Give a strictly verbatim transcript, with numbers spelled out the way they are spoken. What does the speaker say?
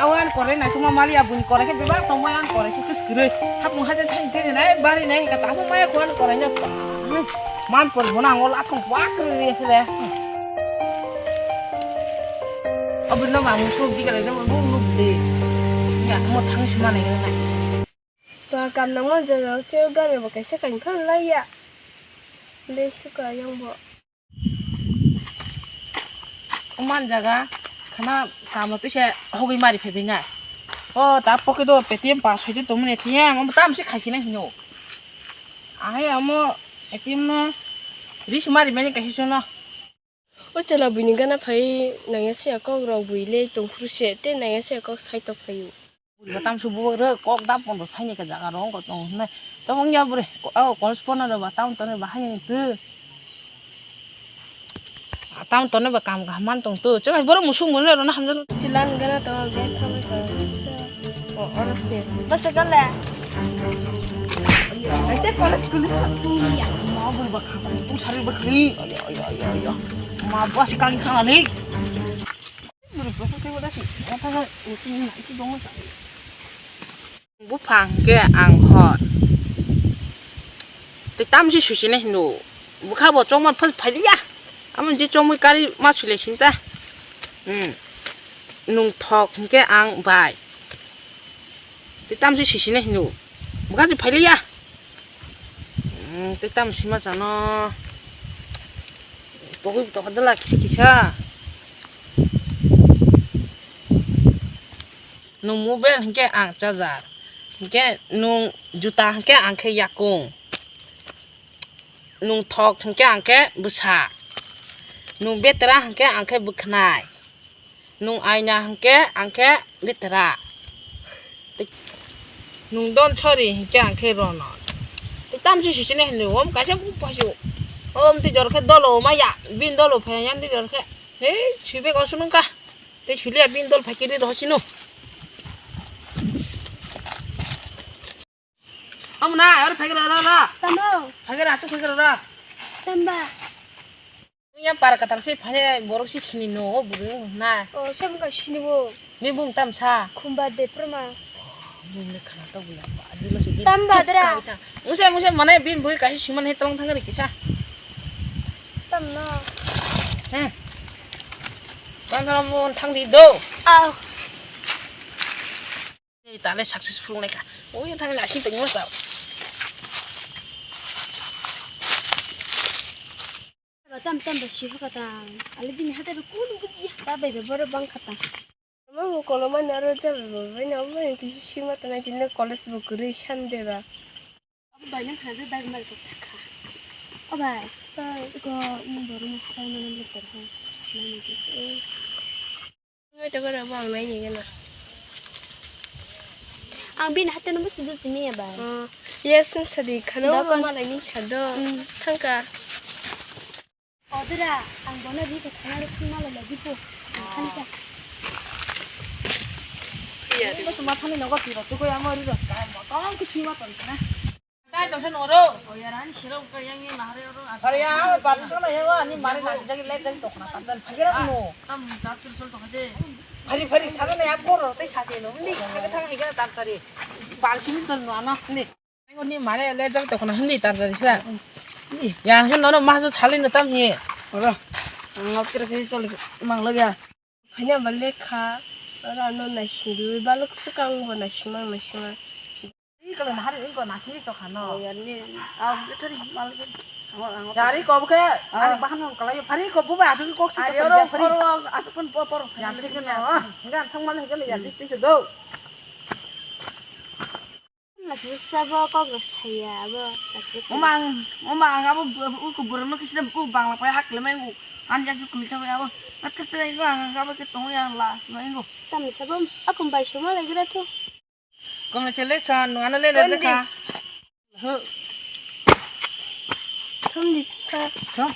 Awan kore na tuma mali abun kore ke bebak tong mai an kore ke kus kure. Hapung hajan thai thai nai bari nai ka tamu maya kuan kore nya. Man por bona angol atung kuak kure ke de. Abun no ma musu di kare jang bu nuk de. Ya mo thang sima nai nai. Ba kam nang mo jero ke gari bo kaisa kain phan lai ya. Be suka yang bo. Oman jaga khana kamo tise hogwi mari phaibai nai. O ta pocket o Paytm pa soide tongmani Paytm amo tam se khaisina hino. Ahai amo Paytm no ris mari mani kaisa no. O chwla buini gana phai nangya se kok rok bui le tongphuru se te nangya se kok sai tok phaio. Bwrwi ba tamsuk bubak rw kok da pondo saini ka jaga rw wngkha tongo hwnwi. Tamo wngya bwrwi o college porna rw ba town torna ba haino twi. Town torna ba kam kaham man tong twi. Chwng borok musuk mwnwi rwna hamjak. Chilan gana tongo bag khamwi tongo. O oro se. Basa gale. Aite college kuli khatungya. Ma bwrwi ba kham tong sari ba khri. Ayo ayo ayo ayo. Ma bwsa kali khana ni. Buphang khe ang hor. Tei tamsi suisinai hino. Bwkha bo chongma phal phailiya. Amo je chongmui kari ma suilai sinta. Hmm. Nung thok hinkhe ang bai. Tei tamsi suisinai hino. Bwkha je phailiya. Hmm, tei tamsi ma chano. Pogwi tokha dala kisa kisa. Nung mobile hinkhe ang charger, hinkhe nung juta hinkhe ang khe yakung, nung thok hinkhe ang khe bwsa, nung betra hinkhe ang khe bwkhnai, nung aina hinkhe ang khe betra, nung don sori hinkhe ang khe rono. Tei tamsi sisine hinwi om kaisa buphaisu. Om tei jor khe dolo maya, bin dolo phaiya yan tei jor khe. Hei, sibek osunungkha. Tei suliya bini dol phaikhe ri rohor sino. Amuna, aro phaikhe rara ra. Tamo? Phaikhe ra, tu phaikhe rara. Tamba? Yang para katal se phai borok si sini no, buru na. O, sem ka sini bo. Ni bung tam sa. Khumba de prama. Bung le khana to buya. Adi lo si. Tamba dra. Muse, muse, mane bin bui kasi siman he tolong thangri kisa. Tamno. Hmm. Bang kalau mau thang di do. Au. Ni tale successful neka. Oh, yang thang nasi tengok tau. Tam tam ba si ho kata. Ale bini hata be kun buji. Ta be be boro bang kata. Mamo kolomani aro jabe bo bai na omo kisi sima tana kini college bo kwrwi Sunday ba. Abo bai nang khana je bike mari kok sakha. O bai. Bai. Iko ni boru ni sai mana letter ha. Mani ki. Ngai to gara bang nai ni gana. Ang bin hate no bisi bisi ni ya bai. Oh, yes, sadi khana. Doko malai ni sado. Hmm. Thangka. Odra, ang bono ri khe thana rw thung malai lai dipo. Ang khani kha. Iya. Ini cuma thani nogo tiro, tuko yang mau ri ro. Kayak motong ke cuma ton kana. Dai to sen oro. Oh ya, rani siro ka yang ni nahare oro. Hari ya, baru sana ya wa, ni mari nasi jagi lai jagi to kana tantan. Phagira no. Tam dapur sol to kade. Hari hari sana na ya koro, tai sate no. Ni kage thang hega tan tari. Bal sini ton no ana ni. Ni mare le jak tokna hindi tar tar sa. Ni ya hin nono masu chali no tam hi. Ora. Ngap kira kiri sol mang lagya. Hanya bale kha. Ora no naising dui balok swkang bo naising mang naising mang. Ni kala nahari ko naising to khano. Oh, ya ni. Au thari mal. Jari ko bukhe. Ani bahan kalai phari ko buba asu ko si. Ari oro oro asu pun por por. Ya se ke no. Ngan thang mal hege ya dis dis do. Nasik sabo kok rok saya abo nasik. Mama ang, mama ang abo bu-, uku burung no kisida bu bangla pai hak lemai u anja ki kuli khabai abo. Nathar pai ko ang abo ke tong yang la sima ingo. Tam sabo akum bai soma lagi ra tu. Kong le chele sa nu ana le le ka. Hu. Thum di kha. Thum.